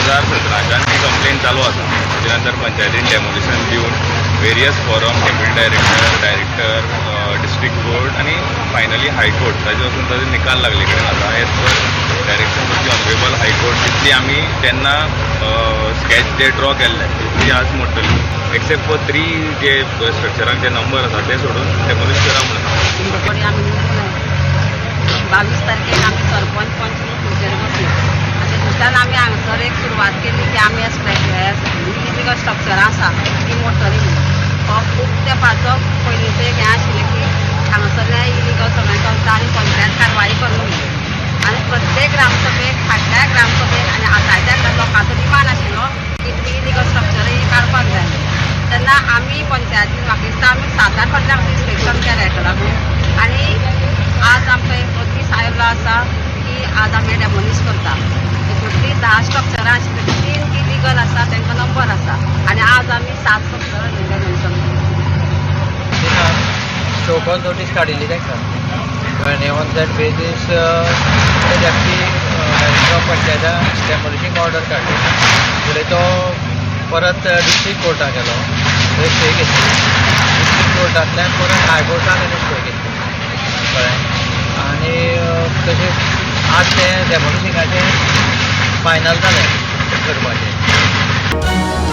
2017च्यान ती कंप्लेन चालू आसा. ताजे नंतर पंचायतीन डेमोलिशन दिवन various forum, deputy director, director, district court आनी फायनली हायकोर्ट, ताजे वचून ताजो निकाल लागले कडेन आसा, as per direction of the honourable High Court. तितली आमी तेन्ना स्कॅच जे ड्रॉ केल्ले तितली आज मोडटली, एक्सेप्ट फॉर थ्री. जे स्ट्रक्चराक जे नंबर आसा ते सोडून डेमोलिश करा म्हणून. बरी आमी 22 तारखेक आमी सरपंच, पंच खुर्चेर बसले आनी दुसऱ्यान आमी हांगासर एक सुरवात केली की आमी इलिगल स्ट्रक्चरां आसा ती मोडटली म्हणून. हो खूब तेंपाचो पयलींचो एक हें आशिल्लें की हांगासरलें इलिगल सगळें चलता आनी पंचायत कारवाई करूंक म्हणून. आनी प्रत्येक ग्रामसभेक, फाटल्या ग्रामसभेक आनी आतांच्या लोकांचो डिमांड आशिल्लो की तुमी इलिगल स्ट्रक्चर ही काडपाक जाय. तेन्ना आमी पंचायतीन, म्हाका दिसता, आमी सात आठ फावटी आमचें इन्स्पेक्शन केलें हेका लागून. आनी आज आमकां एक दीस आयलो आसा की आज आमी डेमोलिश करता. हितूंतलीं 10 स्ट्रक्चरां आशिल्लीं, तीन इलिगल आसा, तांकां नंबर आसा आनी आज आमी सात स्ट्रक्चरां डेमोलिशन करता. शोकॉज नोटीस काडिल्ली तांकां, कळ्ळें? On that basis deputy director of पंचायतान demolishing order काडली. फुडें तो परत डिस्ट्रिक्ट कोर्टाक गेलो, थंय स्टे घेतली. डिस्ट्रिक्ट कोर्टांतल्यान परत हायकोर्टान ताणें स्टे घेतली, कळ्ळें? आनी तशें आज तें डेमोलिशिंगाचें फायनल जालें करपाचें.